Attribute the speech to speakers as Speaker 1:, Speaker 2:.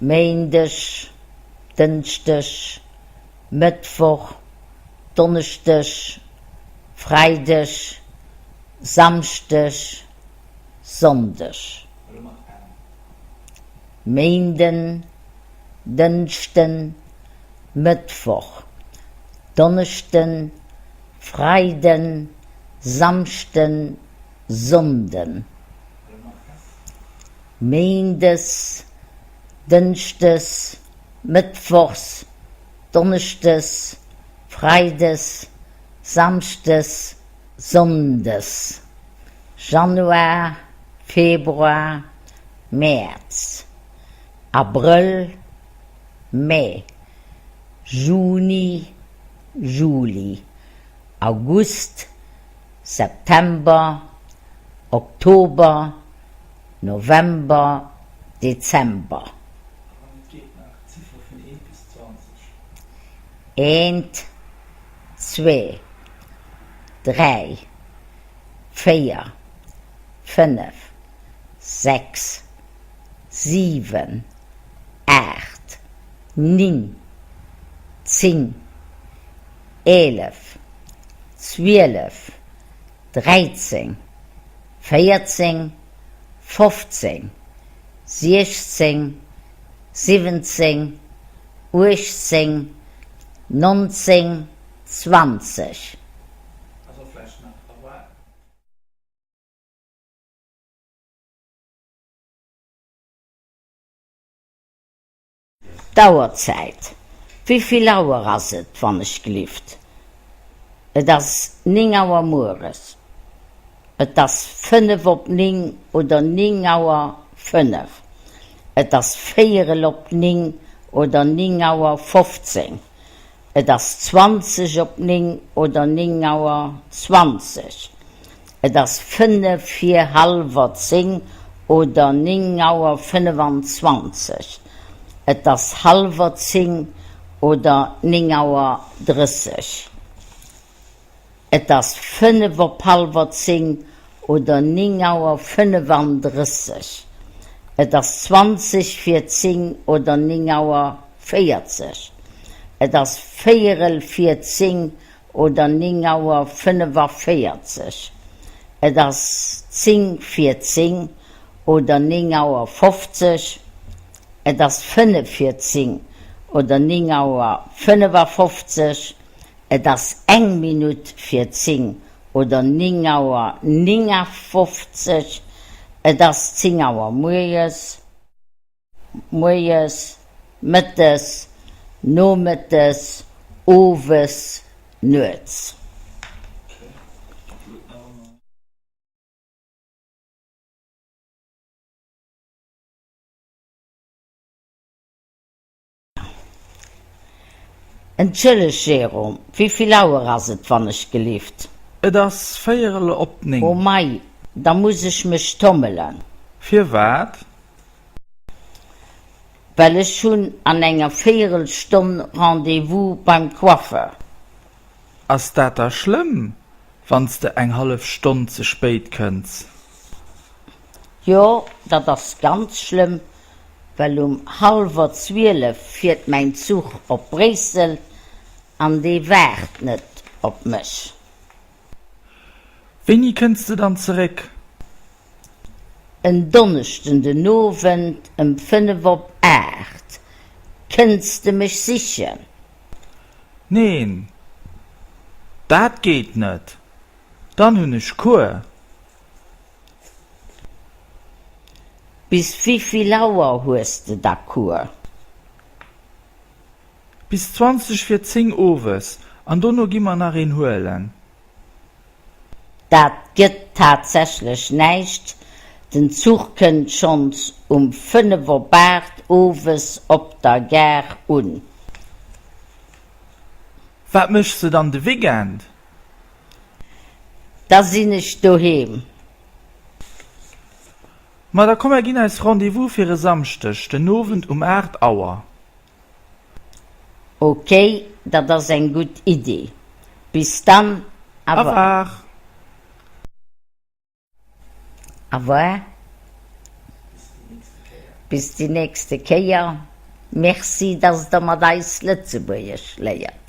Speaker 1: Méindeg, Dënschdeg, Mëttwoch, Donneschdeg, Freideg, Samschdeg, Sonndeg. Méinden, Dënschden, Mëttwoch, Donneschden, Freiden, Samschden, Sonnden. Méindes, Dënschdes, Mëttwochs, Donneschdes, Freides, Samschdes, Sonndes, Januar, Februar, Mäerz, Abrëll, Mee, Juni, Juli, August, September, Oktober, November, Dezember. Eent, zwee, dräi, 4, 5, 6, 7, 8, 9, 10, 11, 12, 13, 14, 15, 16, 17, 18, 19, 20. D'Auerzäit, Wéivill Auer ass et, wann ech glift? Et ass 9 Auer mueres. Et ass 5 op 9 oder 9 Auer 5. Et ass véierel op 9 oder 9 Auer 15. Et ass 20 op 9 oder 9 Auer 20. Et ass 5 vir hallwer 10 oder 9 Auer 25. Et ass hallwer 10 oder 9 Auer 30. Et ass 5 op hallwer 10 oder 9 Auer 35. Et ass 20 vir 10 oder 9 Auer 40. Et ass véierel vir 10 oder 9 Auer 45. Et ass 10 vir 10 oder 9 Auer 50. Et ass 5 vir 10 oder 9 Auer 55. Et ass eng Minutt vir 10 oder 9 Auer 59. Et ass 10 Auer mueres, moies, mëttes, nomëttes, owes, nuets. Entschëlleg Jérôme, wéivill Auer ass et wann ech gelift?
Speaker 2: Et ass véierel op 9.
Speaker 1: Oh mei, da muss ech mech tommelen.
Speaker 2: Firwat?
Speaker 1: Well ech hunn an enger Véierelstonn Rendez-vous beim Coiffeur.
Speaker 2: Ass dat da schlëmm, wann s de eng hallef Stonn ze spéit kënns?
Speaker 1: Jo, dat ass ganz schlëmm, well um hallwer 12 fiert mäin Zuch op Bréissel an dee waart net op mech.
Speaker 2: Wéini kënns de dann zeréck?
Speaker 1: En Donneschden den Owend ëm 5 op 8. Kënns de mech sichen?
Speaker 2: Neen, dat geet net, dann hunn ech Cours.
Speaker 1: Bis wéivill Auer hues de da Cours?
Speaker 2: Bis 20 vir 10 owes, an dono gi mer nach een huelen.
Speaker 1: Dat gëtt tatsächlech näischt, den Zuch kënnt schonns um 5 op 8 owes op der Gare un.
Speaker 2: Wat méchs de dann de Weekend?
Speaker 1: Da sinn ech doheem.
Speaker 2: Ma da komm mer ginn eis Rendez-vous fir e Samschdeg den Owend um 8 Auer.
Speaker 1: Ok, dat ass eng gutt Iddi. Bis dann,
Speaker 2: Au revoir.
Speaker 1: Au revoir. Bis déi nächste Kéier. Merci, dass Der mat eis Lëtzebuergesch léiert.